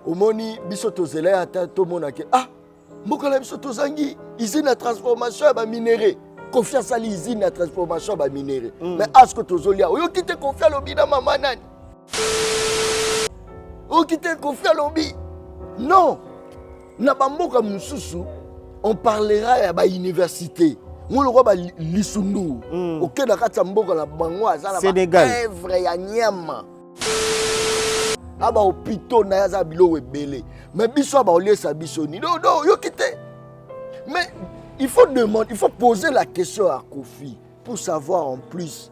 Omoni biso tozela ye ata tomona ke ah mboka na biso tozangi usine ya transformation ya baminerais. Koffi asali usine ya transformation ya baminerais. Mais asko tozolia oyoki te Koffi alobi na mama nani? Oyoki te Koffi alobi? Non. Na bamboka mosusu on parlera ya ba université ngo lokwa ba lisundu. Oke na kati ya mboka na bango aza na ba œuvre ya nyama. A ba hôpitaux na ye aza biloko ebele. Mais biso ba oliesa biso ni do do yoki te. Mais il faut demander, il faut poser la question à Koffi pour savoir en plus.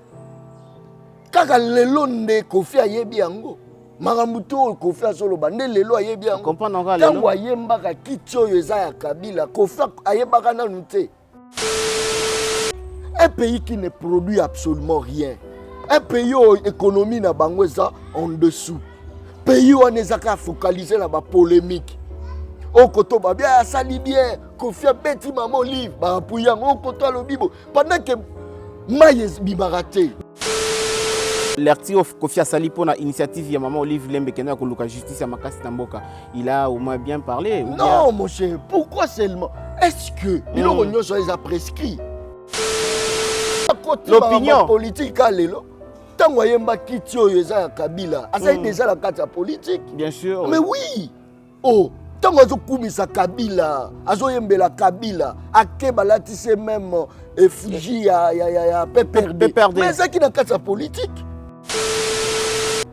Kaka lelo nde Koffi ayebi yango. Makambo to oyo Koffi azoloba nde lelo ayebi yango. Comprendre encore lelo. Tango ayembaka kiti oyo eza ya Kabila, Koffi ayebaka nanu te. Un pays qui ne produit absolument rien. Un pays oyo économie na bango eza en dessous. Pays wana eza kaka focalisé na ba polémique. Okoto ba bien asali bien, Koffi abeti mama Olive, ba appuyer yango, okoto alobi bo pendant que mai ebimaka te. L'artiste of Koffi asali pour la initiative ya maman Olive Lembe kenda koluka justice ya makasi na mboka. Il a au moins bien parlé ou Non, bien... mon cher, pourquoi seulement? Est-ce que biloko nyonso eza prescrit? Akoti L'opinion. makambo ya politique ka lelo. Tango ayemba kiti oyo eza ya Kabila, azali déjà na kati ya politique. Bien sûr. Mais oui. Oh, tango azokumisa Kabila, azoyembela Kabila, ake balatise même effigie ya PPRD. PPRD. Mais ezalaki na kati ya politique.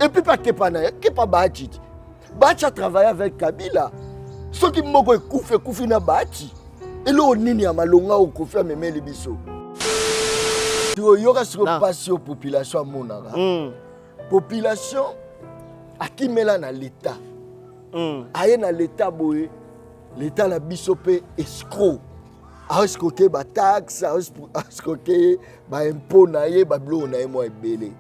Et puis pas kepa na ye, kepa Bahati. Bahati a travaillé avec Kabila. Soki moko ekufi, ekufi na Bahati. Eloko nini ya malonga oyo Koffi amemeli biso? Toyoka sikoyo Na. pasi oyo population amonaka. Population akimela na l'État. Aye na l'État boye, l'État na biso pe escroc. A escroquer ba taxe, a escroquer ba impôt na ye, ba biloko na ye mwa ebele.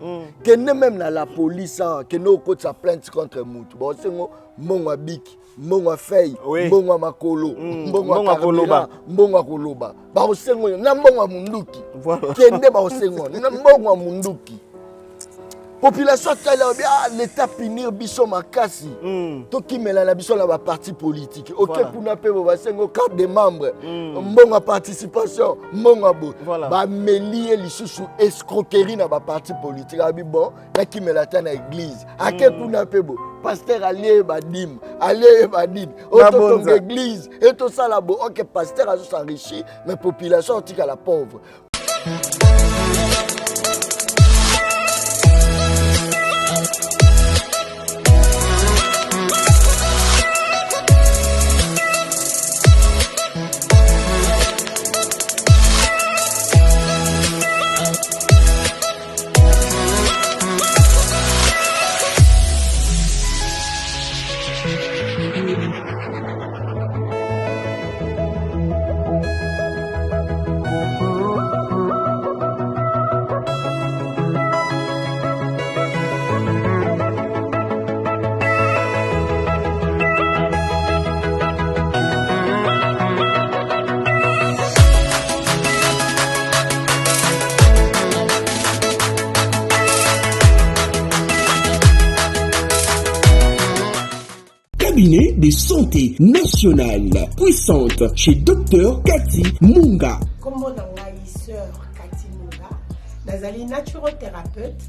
Kende même na la police, ah, kende okotisa plainte contre mutu. Ba osengo mbongo ya biki, mbongo ya feuille, mbongo ya makolo, mbongo ya Mbongo ya koloba. carburant, mbongo ya koloba. Ba osengo na mbongo ya munduki. Voilà. Kende ba osengo na mbongo ya munduki. Population atali alobi, ah, l'État punir biso makasi. Tokimela na biso na ba parti politique. Ok, Voilà. kuna pe bo basengo carte de membre. Mbongo ya participation, mbongo ya boye. Voilà. Bameli ye lisusu escroquerie na ba parti politique. Alobi, bon, nakimela ata na église. Ake kuna pe bo, pasteur alie ba dîme, alie ba dîme. Ba Ototonga bonza. église, et tosala bo. Ok, pasteur azo s'enrichir, mais population otikala pauvre. Cabinet de santé nationale puissante chez Docteur Cathy Munga. Kombo na ngai sœur Cathy Munga, nazali naturothérapeute,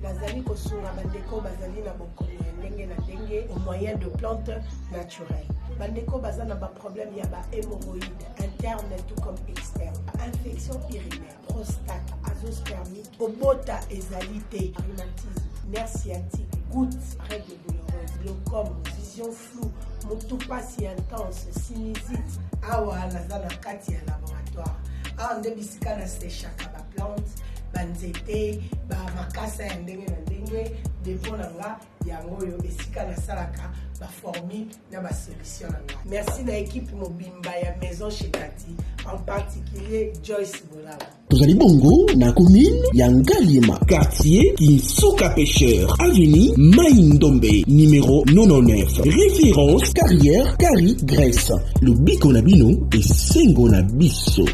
nazali kosunga bandeko bazali na bokono ya ndenge na ndenge au moyen de plantes naturelles. Bandeko baza na ba problème ya ba hémorroïdes interne tout comme externe, infection urinaire, prostate, azoospermie, kobota ezali te, rhumatisme, nerf sciatique, goutte, règle douloureuse, glaucome, vision floue, motu pasi intense, sinusite. Awa naza na kati ya laboratoire. Awa nde bisika na sechaka ba plante, ba nzete, ba makasa ya ndenge na ndenge. Dépôt na nga yango oyo esika nasalaka ba formule na ba solution na nga. Merci na équipe mobimba ya Maison chez Cathy, en particulier Joyce Bolaba. Tozali bongo na commune ya Ngaliema, quartier Kinsuka Pêcheur, avenue Maïndombe, numéro 99, référence carrière Kari Grèce. Lobiko na bino esengo na biso.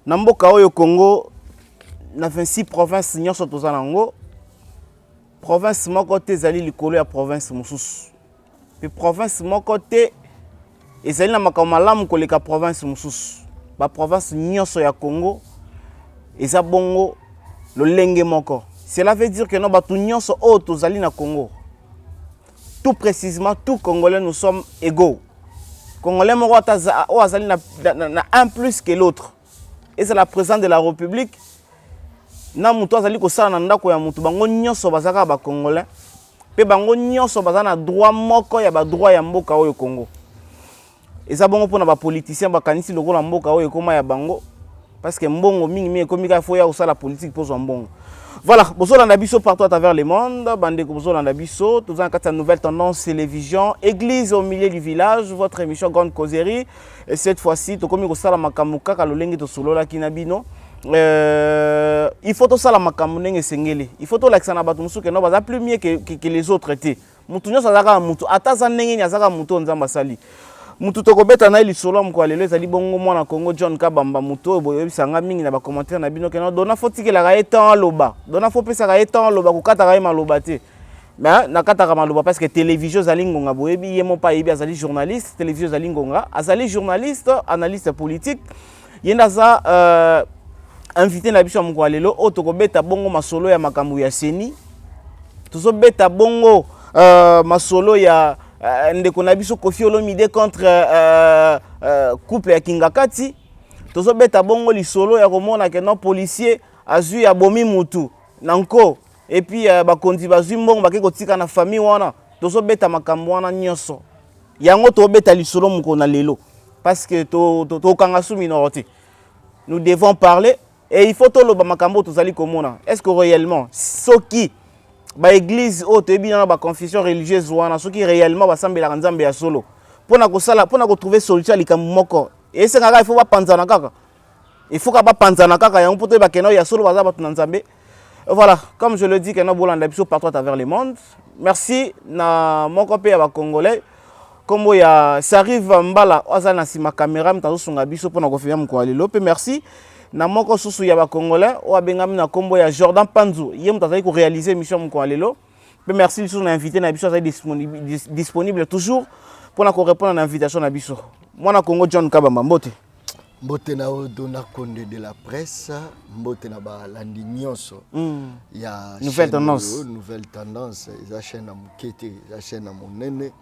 Na mboka oyo Congo, na 26 provinces nyonso toza nango, province moko te ezali likolo ya province mosusu. Mpe province moko te ezali na makambo malamu koleka province mosusu. Ba province nyonso ya Congo eza bongo lolenge moko. Cela veut dire que non, bato nyonso oyo tozali na Congo, tout précisément tout Congolais, nous sommes égaux. Congolais moko ata oyo azali na un plus que l'autre, ezala président de la République na moto azali kosala na ndako ya motu, bango nyonso baza kaka bacongolais mpe bango nyonso baza na droit moko ya badroit ya mboka oyo Congo. Eza bongo mpona bapoliticien bakanisi lokola mboka oyo ekóma ya bango, parce que mbongo mingimingi ekomi kaka fo ya kosala politique mpo ozwa mbongo. Voilà, bozolanda biso partout à travers le monde. Bandeko bozolanda biso, toza na kati ya Nouvelle Tendance Télévision, église au milieu du village, votre émission Grande Causerie. Et cette fois-ci tokomi kosala makambo kaka lolenge tosololaki na bino. Il faut tosala makambo ndenge esengeli. Il faut tolakisa na bato mosusu ke no, baza plus mieux que les autres te. Motu nyonso aza kaka motu, ata aza ndenge nini, aza kaka motu oyo Nzambe asali. Motu tokobeta na ye lisolo ya mokolo ya lelo ezali bongo mwana Congo John Kabamba, motu oyo boyebisanga mingi na bacommentaire na bino keno dona fo tikelaka ye temps aloba, dona fo pesaka ye temps aloba, kokataka ye maloba te. Mais nakataka maloba parce que télévision ezali ngonga. Boyebi ye mo mpe ayebi, azali journaliste. Télévision ezali ngonga, azali journaliste, analyste politique. Ye nde aza invité na biso ya mokolo ya lelo oyo. Tokobeta bongo masolo ya makambo ya CENI, tozobeta bongo masolo ya ndeko na biso Koffi Olomide contre couple ya Kingakati, tozobeta bongo lisolo ya komona ke non, policier azwi, abomi mutu na nko, et puis bakonzi bazwi mbongo, bake kotika na famille wana. Tozobeta makambo wana nyonso, yango tobeta lisolo mokolo na lelo, parce que tokanga su minoro te. Nous devons parler et il faut toloba makambo oyo tozali komona. Est ce que réellement, soki baéglise oyo toyebi nano, baconfession religieuse wana, soki réellement basambelaka Nzambe ya solo, mpona kosala, mpona kotrouver solution ya likambo moko, esengaka il faut bapanzana kaka, il faut ka bapanzana kaka yango mpo toyeba kena ya solo baza bato na Nzambe. Voilà, comme je le dis, kena bolanda biso partout à travers le monde. Merci na moko mpe ya bacongolais, nkombo ya Sarive Mbala, oyo aza na nsima caméra, moto azosunga biso mpona kofilmer mokolo ya lelo. Mpe merci na moko susu ya bacongolais oyo abengami na nkombo ya Jordan Panzu, ye moto azali koréaliser émission mokolo ya lelo. Mpe merci lisusu na invité na biso, azali disponible toujours mpona korépondre na invitation na biso. Mwana Congo John Kabamba, mbote. Mbote na oyo Dona Konde de la presse, mbote na balandi nyonso ya Nouvelle chaîne Tendance. Oyo, Nouvelle Tendance eza chaîne ya moke te, eza chaîne ya monene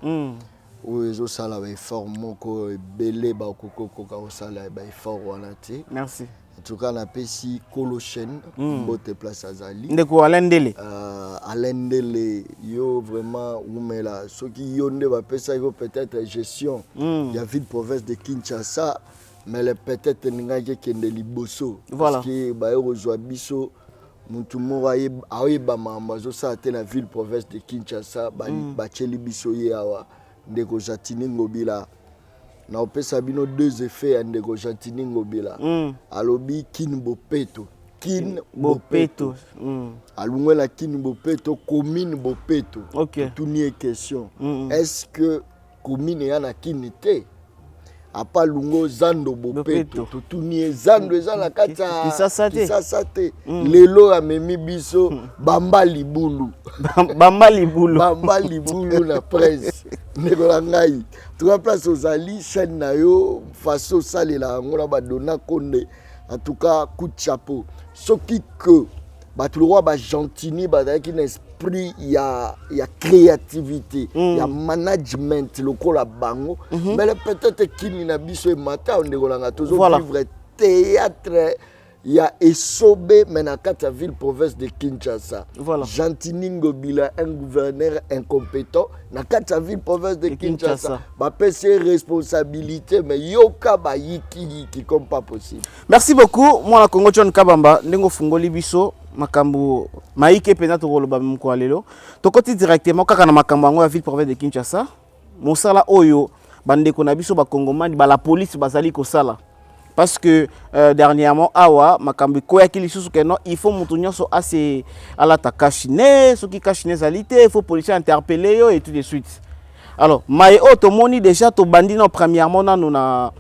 oyo ezosala baeffort moko ebele bakoki kokoka kosala baeffort wana te. Merci. En tout cas, napesi kolo chaîne mbote place azali. Ndeko Alain Ndele. Alain Ndele, yo vraiment umela. Soki yo nde bapesaki yo peut-être gestion ya ville province de Kinshasa, mais le peut-être ningaki ekende liboso. Parce que baye kozwa biso mutu moko aoyeba makambo azosala te na ville province de Kinshasa. Batieli biso ye awa, ndeko Gentiny Ngobila. Na opesa bino deux effets ya ndeko Gentiny Ngobila. Alobi Kin bopeto, Kin bopeto. Bopeto. Alongwe na Kin bopeto, commune bopeto. Totuni ye question: est ce que commune eya na Kini te? Apa lungo zando bopeto. Bopeto. Totuni ye: zando eza na kati ya Kisasa te? Kisasa te. Lelo amemi biso bamba libulu. Bamba libulu. Bamba libulu na presse. Ndeko na ngai, tuka place ozali, chaîne na yo, façon osalela yango na badona Konde, en tout cas coup de chapeau. Soki que bato lokwa baGentiny bazalaki na esprit ya créativité, ya management lokola bango, mais peut-être kini na biso emata. Ndeko na nga, tozovivre théâtre ya esobe, mais na kati ya ville province de Kinshasa. Gentiny Ngobila, un gouverneur incompétent na kati ya ville province de De Kinshasa, Kinshasa. Bapesi ye responsabilité, mais yoka bayikiyiki comme pas possible. Merci beaucoup, mwana Congo John Kabamba, ndenge ofungoli biso makambo maike mpenza. Tokoloba mokolo ya lelo, tokoti directement kaka na makambo yango ya ville province de Kinshasa. Mosala oyo bandeko na biso bakongomani bala police bazali kosala, parce que dernièrement awa makambo ekoyaki lisusu ke non, il faut moto nyonso ase alata cache-nez, soki cache-nez ezali te, il faut policier interpeller yo et tout de suite. Alors maye oyo tomoni déjà, tobandi no premièrement nano na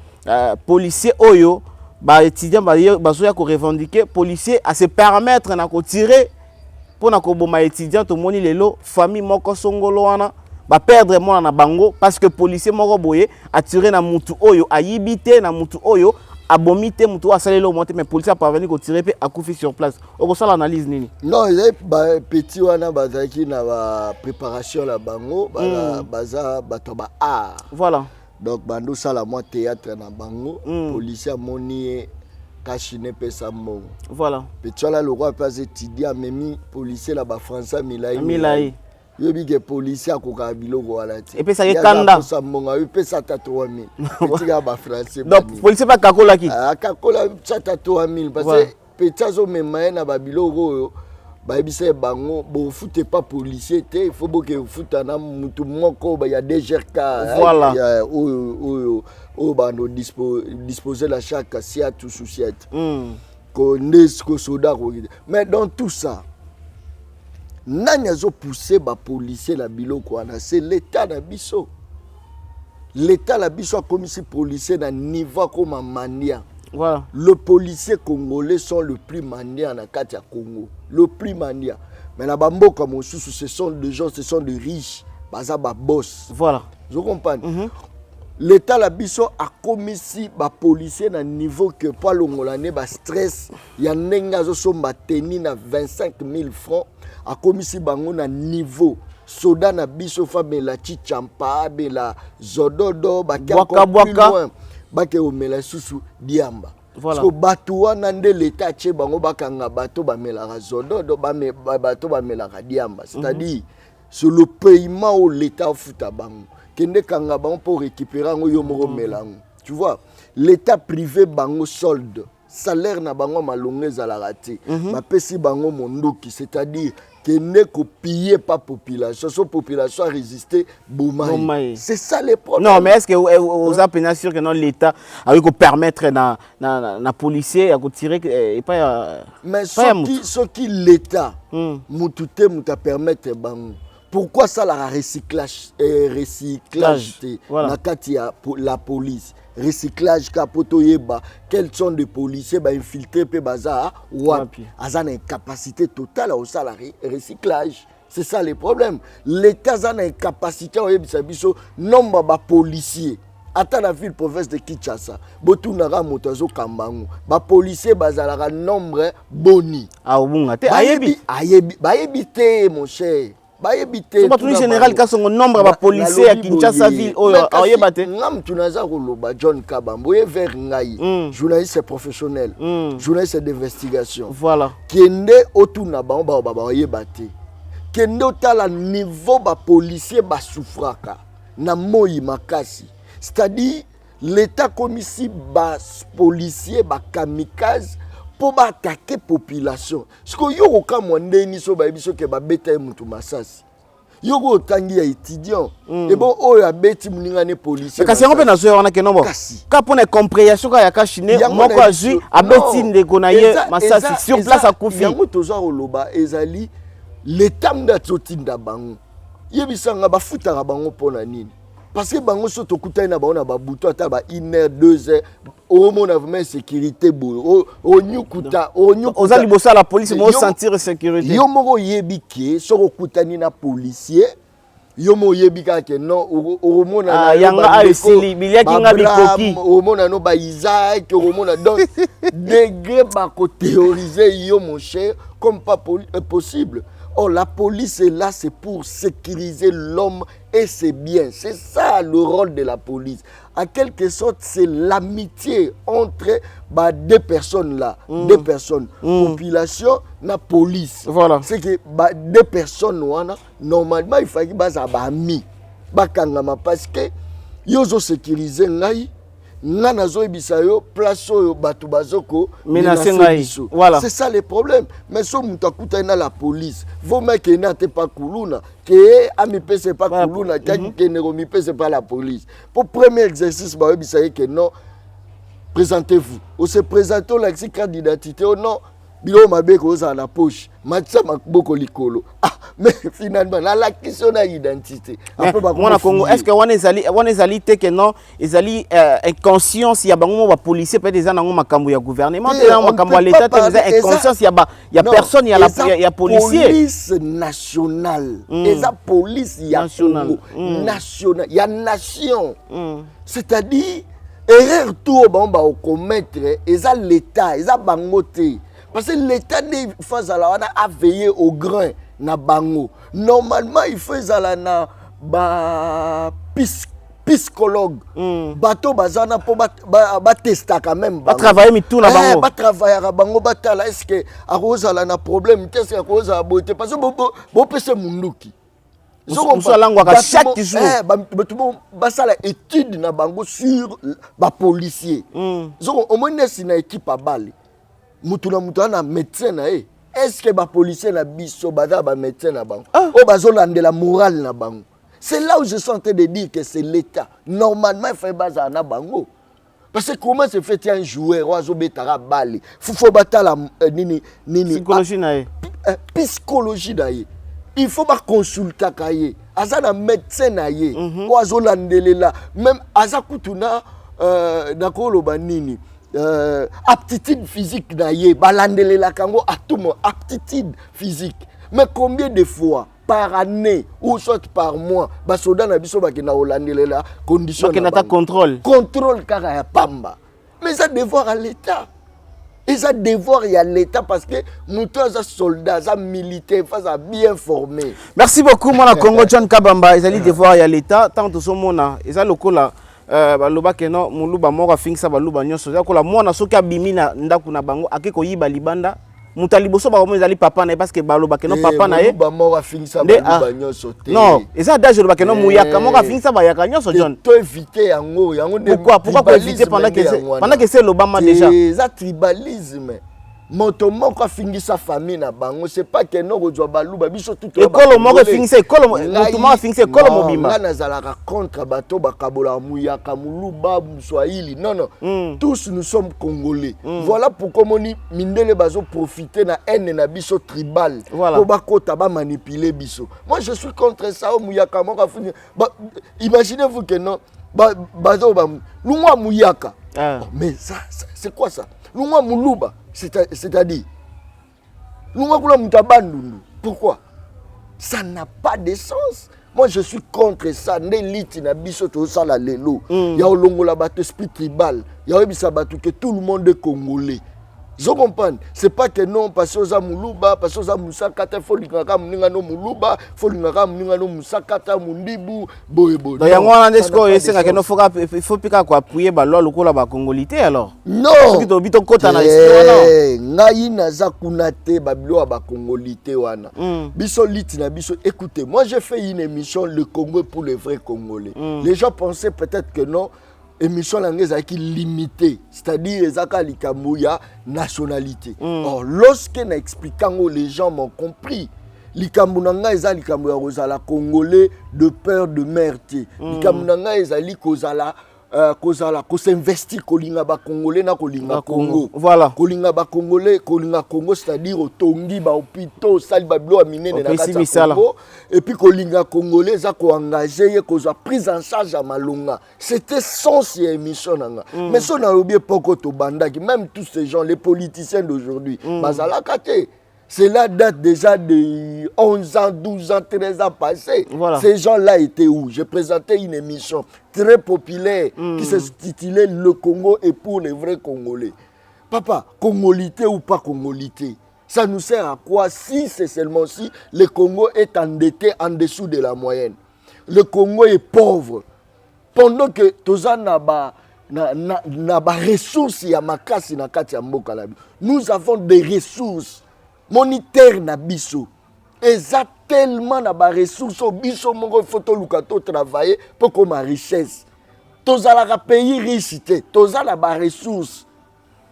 policier oyo baétudiant bazoya korevendiquer, policier ase permettre na kotirer mpo na koboma étudiant. Tomoni lelo famille moko songolo wana Baperdre mwana na bango parce que policier moko boye atire na mutu oyo ayibi te, na mutu oyo abomi te, mutu oyo asaleli omo te, mais policier aparvenir kotire mpe akufi sur place. Okosala analyse nini? Non, ezali bapetit wana bazalaki na bapréparation na bango, baza bato ya baart. Donc bandosala mwa théâtre na bango. Policier amoni ye kashine, epesa mbongo. Petit wana lokwa mpe aza étudiant, amemi policier na bafrançais milai. Milai. Yoyebi ke policier akokaka biloko wana te. Epesaki kanda. Akosa mbongo, ayopesa ata 3000, etikaka bafrançais. Donc policier mpe akakolaki. Akakola, tia ata 3000, parce que petit azomema ye na babiloko oyo bayebisa ye bango bofute pa policier te, il faut boke kofuta na mutu moko ya DGRK. Oyo bando dispose na chaque siate ou sous-ciat. Nde kosoda akoki te. Mais dans tout ça, nani azopousse bapolicier na biloko wana? C'est l'état na biso. L'état na biso akomisi policier na niveau akoma mendiant. Le policier congolais sont le plus mendiant na kati ya Congo, le plus mendiant. Mais na bamboka mosusu, ce sont des gens, ce sont des riches, baza baboss. Zo comprendre? L'état na biso akomisi bapolicier na niveau ke po alongola nde bastress ya ndenge azosomba teni na 25 000 francs, akomisi bango na niveau soda na biso fa amela chichampa, amela zododo, bake Bwaka, encore plus bwaka. loin, bake komela lisusu diamba. So bato wana nde leta atie bango bakanga bato bamelaka zododo, bato bamelaka diamba, c'est-à-dire c'est le paiement oyo leta afuta bango, kende kanga bango mpo récupérer yango, yo moko mela yango. Tu vois, l'état privé bango solde, salaire na bango ya malongo ezalaka te. Bapesi bango monduki, c'est-à-dire kende kopiller pa population, so population a résister, boma Boma ye. ye. C'est ça le problème. Non, mais est ce que oza mpenza sûr que non, l'état akoki kopermettre na policier ya kotire epai ya Mais epai ya soki motu? Soki l'état mutu te, mutu apermettre bango, pourquoi asalaka recyclage, recyclage te na kati ya la police? Recyclage ka po toyeba quels sont des policiers bainfiltré mpe baza wapi. Wapi. Aza na incapacité totale ya kosala recyclage. C'est ça le problème. L'état aza na incapacité ya koyebisa biso nombre ya bapolicier ata na ville province de Kinshasa. Botunaka moto azokamba yango, bapolicier bazalaka nombre boni? Aobunga te, ayebi. Ayebi, bayebi te, mon cher, bayebi te. So batuni Tuna général bango. Kasongo nombre ya bapolicier ya Nalobi Kinshasa boye. ville oyo, Mais kasi, aoyeba te. Nga mutu naza koloba, John Kabambo, oye vers ngai, journaliste professionnel, journaliste d'investigation. Kende otuna bango, bao bayeba te. Kende otala niveau bapolicier basouffraka na moi makasi, c'est-à-dire l'état komisi bapolicier bakamikaze mpo baattaquer population. Sikoyo yo kokamwa ndeni so bayebi soki babeta ye mutu masasi, yo ko otangi ya étudiant ebon oyo abeti moninga ne policier. Kasi yango mpe nazoya wana keno bo Kasi. ka mpona compréhension kaka ya kashine Yango moko na azwi abeti Non. ndeko na ye masasi sur place, akufi. Yango toza koloba, ezali l'état nde azotinda bango. Yebisanga, bafutaka bango mpo na nini? Parce que bango so tokutani na bango na babutu, ata ba 1 heure, 2 heures, omona vraiment insécurité boye, onyukuta, onyukuta. Oza liboso ya la police, mo sentir sécurité. Yo moko oyebi ke soki okutani na policier, yo mo oyebi kaka ke non, okomona Ah, na yo yanga bandeko, esili, biliaki nga ba-Abraham, bikoki. okomona no baisaac, okomona donc degré bakothéoriser yo, mon cher, comme pas possible. Or la police est là, c'est pour sécuriser l'homme et ses biens. C'est ça le rôle de la police. En quelque sorte, c'est l'amitié entre bah, deux personnes là, deux personnes, population na police. C'est que bah, deux personnes wana, normalement il faut que baza ba amis, bakangama, parce que yo zo sécuriser ngai, nga nazoyebisa yo place oyo bato bazoko menacer menacer ngai. biso. C'est ça le problème. Mais so moto akutani na la police, vome kende ate pa kuluna, ke amipesa pa kuluna, ke akende komipesa pa la police. Po premier exercice, bayebisa ye ke non, présentez-vous, ose présente, olakisi carte d'identité, o non. Biloko mabe kozala na poche, matisa maboko likolo. Ah, mais finalement nalakisi yo na identité. Après, mwana Congo, est ce que wana ezali te ke non, ezali inconscience ya bango mo bapolicier? Peut-être eza nango makambo ya gouvernement te, nango makambo ya l'état te, eza inconscience ya personne ya policier. Police nationale, eza police ya Congo, nationale ya nation, c'est-à-dire erreur tout oyo bango bakokommettre, eza l'état, eza bango te, parce que l'état nde faut azala wana aveiller au grain na bango. Normalement, il faut ezala na ba psychologue, bato baza wana mpo batestaka même. Batravaille mitu na bango. Batravaillaka bango, batala est ce que akozala na problème te, est ce que akozala boye te, parce que bopesa munduki. Mosu alangwaka chaque jour. Bato basala étude na bango sur bapolicier. Soko omoni nesi na équipe abale, mutu na mutu aza na médecin na ye. Est ce que bapolicier na biso baza bamédecin na bango oyo bazolandela morale na bango? C'est là où je suis en train de dire que c'est l'état. Normalement, il faut bazala na bango, parce que comment se fait un joueur oyo azobetaka bale, faut batala nini nini? Psychologie na ye. Psychologie na ye, il faut baconsultaka ye, aza na médecin na ye oyo azolandelela. Même aza kutu na nakoloba nini, aptitude physique na ye, balandelelaka yango atumo aptitude physique. Mais combien de fois par année ou soit par mois basoda na biso bakenda kolandelela condition? Bakenda ata contrôle. Contrôle kaka ya pamba. Mais eza devoir à l'état, eza devoir ya l'état, parce que moto aza soldat, aza militaire, faut aza bien formé. Merci beaucoup, mwana Congo John Kabamba. Ezali devoir ya l'état. Ntango tozomona, eza lokola balobaki no moluba moko afingisa baluba nyonso. Eza lokola mwana soki abimi na ndako na bango, ake koyiba libanda, moto ya liboso bakomona ezali papa na ye, parce que balobaki no papa na ye. Moko afingisa baluba nyonso te. Non, eza adage, olobaki no muyaka moko afingisa bayaka nyonso, John. To éviter yango, yango nde. Pourquoi koéviter pendant que c'est elobama déjà? Eza tribalisme. Moto moko afingisa famille na bango, c'est pas que no kozwa baluba biso. Ekolo moko efingisa ekolo, moto moko afingisa ekolo mobimba. Nga nazalaka contre bato bakabolaka muyaka, moluba, moswahili. Non, non, tous nous sommes congolais. Voilà pourquoi moni mindele bazoprofite na haine na biso tribal po bakota bamanipule biso. Moi, je suis contre ça. O muyaka moko afingi, imaginez-vous que non, bazo lungwa muyaka. Ah. Mais ça, c'est quoi ça, lungwa muluba? C'est-à-dire lungwa kuna moto abandundu. Pourquoi? Ça n'a pas de sens. Moi, je suis contre ça. Nde liti na biso tozosala lelo ya olongola bato esprit tribal, ya oyebisa bato que tout le monde est congolais. Zo comprendre, c'est pas que non, parce que oza moluba, parce que oza mosakata, faut olingaka moninga no moluba, faut olingaka moninga no mosakata, mondibu, boye boye. Donc yango wana nde sikoyo esengaka no faut mpe kaka koappuyer baloi lokola bakongoli te alors? Non. Soki tolobi tokɔta na esprit wana. Ngai naza kuna te, babilo ya bakongoli te wana. Biso liti na biso, écoutez, moi j'ai fait une émission, «Le Congo pour les vrais congolais». Les gens pensaient peut-être que non, émission na ngai ezalaki limité, c'est-à-dire ezaka likambo ya nationalité. Or, lorsque na explique yango, les gens m'ont compris. Likambo na ngai eza likambo ya kozala congolais de père de mère te. Likambo na ngai ezali kozala kosinvestir, kolinga bacongolais na kolinga Congo. Kolinga bacongolais, kolinga Congo, c'est-à-dire otongi bahôpitaux, osali babilo ya minene na kati ya Congo. Et puis kolinga congolais eza koengage ye kozwa prise en charge ya malonga. C'était sens ya émission na nga. Mais so nalobi, époque oyo tobandaki, même tous ces gens, les politiciens d'aujourd'hui, bazalaka te. Cela date déjà de 11 ans, 12 ans, 13 ans passés. Ces gens-là étaient où? J'ai présenté une émission très populaire qui s'intitulait «Le Congo est pour les vrais Congolais». Papa, congolité ou pas congolité, ça nous sert à quoi si c'est seulement si le Congo est endetté en dessous de la moyenne? Le Congo est pauvre. Pendant que toza na ba ressources ya makasi na kati ya mboka na biso. Nous avons des ressources monétaire na biso, eza tellement na baressource oyo biso moko faut toluka totravaille mpo koma richesse. Tozalaka pays riche te, toza na baressource.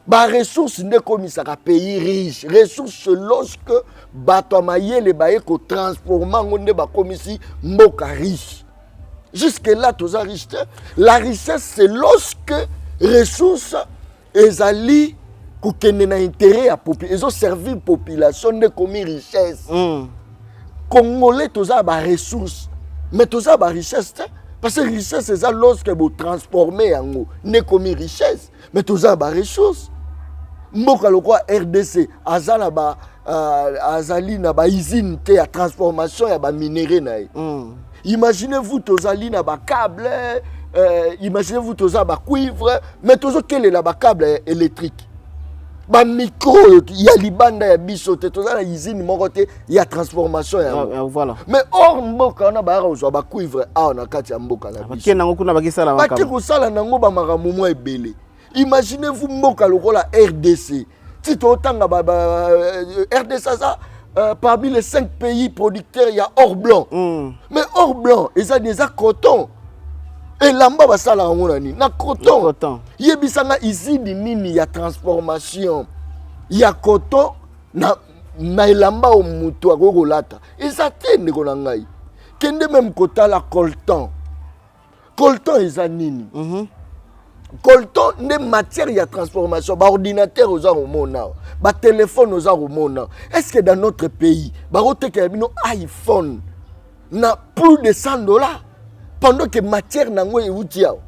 Baressource nde ekomisaka pays riche. Ressource, lorsque bato ya mayele baye kotransforme yango, nde bakomisi mboka riche. Jusque là toza riche te. La richesse, c'est lorsque ressource ezali Kokende na intérêt ya ezoservir population nde ekomi richesse. Congolais, toza na baressource, mais toza na barichesse te, parce que richesse eza lorsque botransforme yango nde ekomi richesse. Mais toza na baressource. Mboka lokola RDC aza na ba azali na bausine te ya transformation ya baminerai na ye. Imaginez-vous, tozali na bacable, imaginez-vous, toza bacuivre, mais tozokelela bacable électrique, bamicro oyo ya libanda ya biso te. Toza na usine moko te ya transformation yango. Mais or mboka wana bayaka kozwa bacuivre awa na kati ya mboka na biso. Bakende yango kuna, bakisala Bake makambo. Kosala nango bamakambo mwa ebele. Imaginez-vous, mboka lokola RDC, ti totanga RDC aza parmi les cinq pays producteurs ya or blanc. Mais or blanc eza nini? Eza coton. Elamba basala yango na nini? Na coton. Coton. Yebisanga, usine nini ya transformation ya coton na elamba oyo moto akoki kolata? Eza te, ndeko na ngai. Kende même kotala coltan. Coltan eza nini? Coltan nde matière ya transformation baordinateur oza komona awa, batelefone oza komona. Est ce que dans notre pays bakotekela bino iPhone na plus de 100 $ pendant que matière nango euti awa?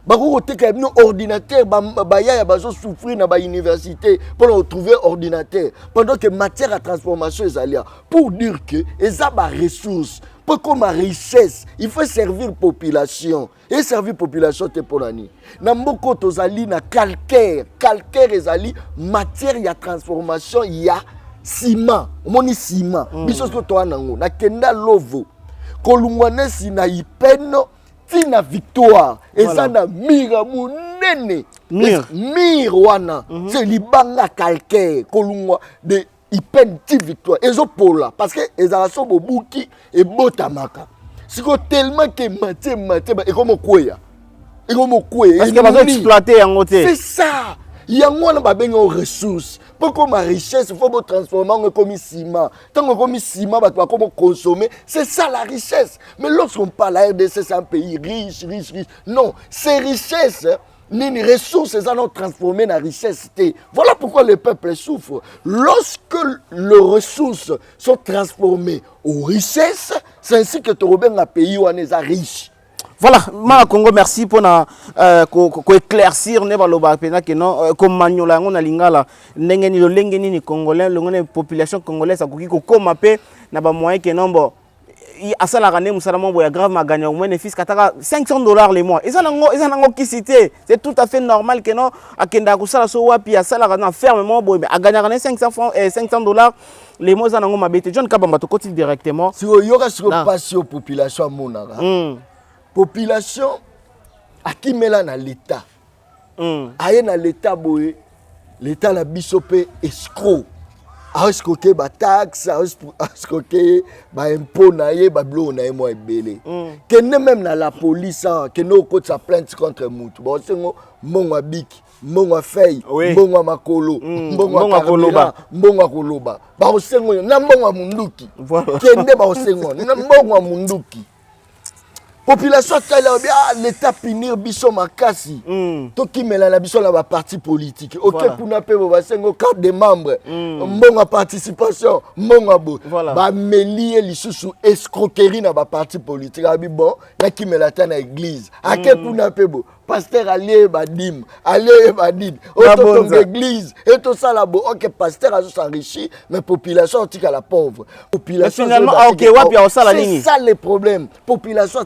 Bakoki kotekela bino ordinateur, bayaya bazosouffrir na bauniversité mpona kotrouver ordinateur pendant que matière ya transformation ezali awa? Pour dire que eza baressource, mpo ekoma richesse, il faut servir population. Eservir population te mpo na nini? Na mboka oyo tozali na calcaire. Calcaire ezali matière ya transformation ya ciment. Omoni ciment, biso so toa nango. Nakenda Lovo, kolungwa nesi na Ipeno ntina Victoire, eza na mur ya monene. Mur. Mur wana, c'est libanga calcaire. Kolungwa de Ipene ti Victoire ezopola, parce que ezala so bobuki, ebotamaka. Sikoyo tellement que matière ekomi okweya, ekomi okweya. Parce que bazo exploiter yango te. C'est ça. Yango wana babengi yango ressource. Mpo ekoma richesse, faut botransforme yango, ekomi ciment. Ntango ekomi ciment, bato bakomi consommer. C'est ça la richesse. Mais lorsqu'on parle à RDC, c'est un pays riche, riche, riche, non, c'est richesse nini? Ressources eza non transformé na richesse te. Voilà pourquoi le peuple souffre. Lorsque les ressources sont transformées aux richesses, c'est ainsi que tokobenga pays wana eza riche. Voilà, Mama Congo, merci mpona koéclaircir nde balobaka mpenza ke non, komanyola yango na lingala ndenge nini, lolenge nini congolais, longo nini population congolaise akoki kokóma mpe na bamoyen ke non, bon, asalaka nde mosala moko boye ya grave, maganya au moins ne fût-ce qu'ataka 500 $ le mois, eza nango kisi te. C'est tout à fait normal ke non, akendaka kosala so wapi, asalaka na ferme moko boye, mais aganyaka ne 500 francs, 500 $ le mois, eza nango mabe te. John Kabamba, tokoti directement. Sikoyo yoka, sikoyo mpasi oyo population amonaka. Population akimela na l'État. Aye na l'État boye, l'État na biso mpe escroc, aescroke bataxe, aescroke baimpôt na ye, babiloko na ye mwa ebele. Kende même na la police awa, kende okotisa plainte contre mutu, baosengo mbongo ya bic, mbongo ya feuille, mbongo ya makolo, mbongo ya Mbongo ya koloba. carburant, mbongo ya koloba, baosengo yo na mbongo ya munduki. Kende, baosengo na mbongo ya munduki. Population atali, alobi: "Ah, l'État punir biso makasi." Tokimela na biso na baparti politique. Oke kuna mpe bo basengo carte de membre, mbongo ya participation, mbongo ya boye. Bameli ye lisusu escroquerie na baparti politique. Abi: "Bon, nakimela ata na église." Ake kuna mpe bo pasteur alie ye badîme, alie ye badîme. Babonza. Ototonga église e, tosala bo. Ok, pasteur azos'enrichir, mais population otikala pauvre. Population Mais finalement, azoyeba ah, ok, te ke, wapi oh, aosala c'est nini? ça le problème. Population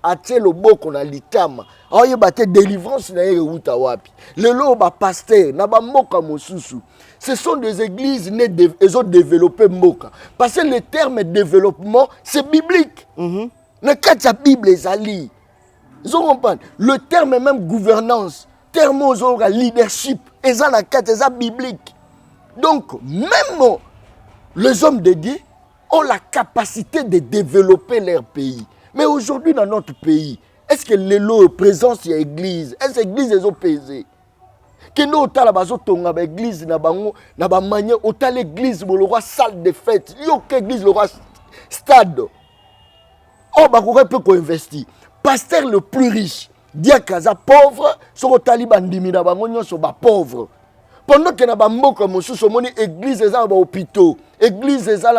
atie loboko na litama, aoyeba te délivrance na ye euta wapi. Lelo oyo bapaster na bamboka mosusu, ce sont des églises nde ezodéveloppe mboka, parce que le terme développement, c'est biblique. Na kati ya Bible ezali. Ozo comprendre? Le terme même gouvernance, terme ozoyoka leadership, eza na kati, eza biblique. Donc même les hommes de Dieu ont la capacité de développer leur pays. Mais aujourd'hui, dans notre pays, est-ce que lelo présence ya église, est-ce que église ezopese? Kende otala, bazotonga baeglise na bango na bamanière. Otala église bo lokwa salle de fête, yoka église lokwa stade oyo bakoki mpe koinvestir. Pasteur le plus riche, diacre aza pauvre. Soki otali bandimi na bango nyonso bapauvre. Pendant que na bamboka mosusu, omoni église eza na bahôpitaux, église eza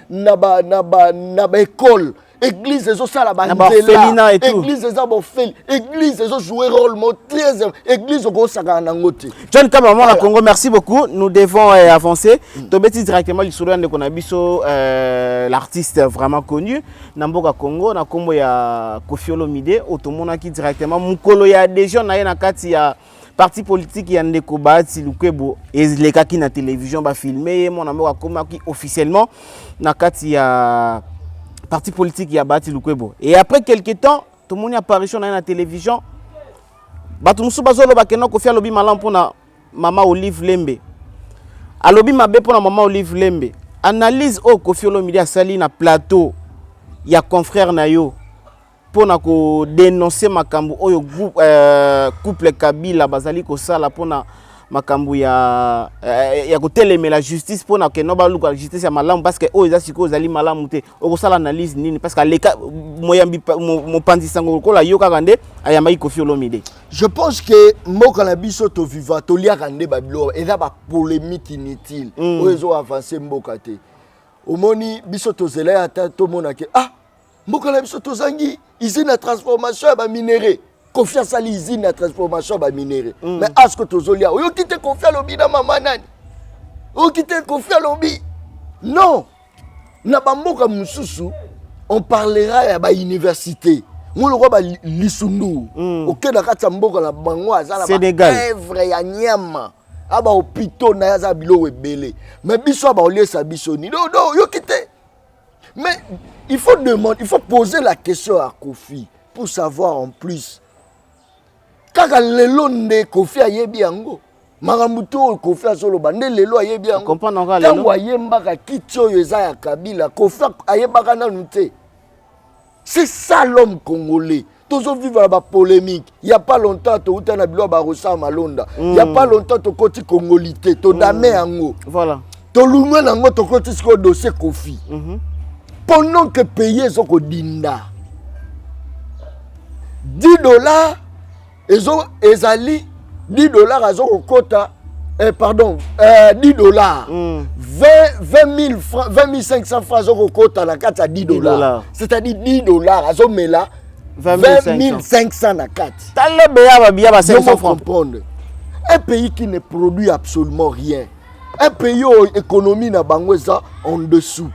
na baécole, église ezosala banzela, église eza bofeli, église ezojouer rôle mo très, église okosakana nango te. John Kaba, mwana Congo, merci beaucoup. Nous devons avancer. Tobeti directement lisolo ya ndeko na biso, l'artiste vraiment connu na mboka Congo na nkombo ya Koffi Olomide, oyo tomonaki directement mokolo ya adhésion na ye na kati ya parti politique ya ndeko Bahati Lukwebo. Elekaki na télévision, bafilme ye, mwana mboka akomaki officiellement na kati ya parti politique ya Bahati Lukwebo. Et après quelque temps, tomoni apparition na ye na télévision. Bato mosusu bazoloba que non, Koffi alobi malamu mpona mama Olive Lembe, alobi mabe mpona mama Olive Lembe. Analyse oyo Koffi Olomide asali na plateau ya confrère na yo mpona kodénoncer makambo oyo groupe, couple Kabila bazali kosala mpona makambo ya kotelemela justice, mpona que non, baluka justice ya malamu, parce que oyo eza sikoyo ezali malamu te. Okosala analyse nini? Parce que aleka moyambi, mopanzi sango lokola yo kaka nde ayambaki Koffi Olomide. Je pense que mboka na biso toviva, toliaka nde babiloko eza bapolémique inutile oyo ezoavance mboka te. Omoni, biso tozela ye ata tomona que ah, mboka na biso tozangi usine ya transformation ya baminerais. Koffi asali usine ya transformation ya baminerais, mais aske tozolia, oyoki te Koffi alobi na mama nani, oyoki te Koffi alobi non. Na bamboka mosusu, on parlera ya bauniversité ngo lokwa balisundu. Okende na kati ya mboka na bango, aza na baœuvre ya nyama, a bahôpitaux na ye, aza biloko ebele. Mais biso a baoliesa biso nini? Do oyoki te. Mais il faut demander, il faut poser la question à Koffi pour savoir. En plus, kaka lelo nde Koffi ayebi yango, makambo to oyo Koffi azoloba nde lelo ayebi yango. Ntango ayembaka kiti oyo eza ya Kabila, Koffi ayebaka nanu te. C'est ça l'homme congolais. Tozovivre na bapolémique. Y a pas longtemps touta na biloko barosar malonda. Y a pas longtemps tokoti kongoli te, todame yango. Voilà. Tolungwe nango, tokoti sikoyo dossier Koffi pendant que pays ezokodinda. 10 $ ezo ezali 10 $ azokokota, pardon, 10 $, 20 000 francs, 20 500 francs azokokota na kati ya 10 $, c'est-à-dire 10 $ azomela 20 500 na kati. Talebe ya babia ba 500 francs. Comprendre, un pays qui ne produit absolument rien, un pays oyo économie na bango eza en dessous,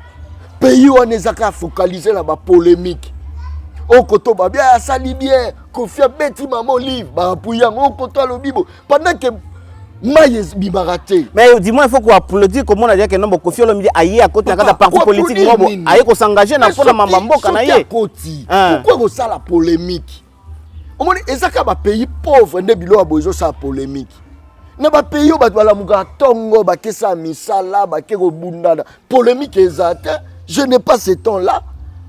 pays wana eza kaka focalisé na bapolémique. Oyo koto babi asali bien, Koffi abeti mama Olive, baapui yango. Oyo koto alobi bo pendant que mai ebimaka te. Mais du moins il faut koapplaudir, komona dia que non, Koffi Olomide aye akoti na kati ya parti politique moko, aye kosengage na mpona mamba mboka na ye. Akoti, pourquoi kosala polémique? Omoni, eza kaka bapays pauvre nde biloko ya boye ezosala polémique. Na bapays oyo bato balamukaka ntongo, bakesala misala, bake kobundana, polémique eza te. Je n'ai pas ce temps là.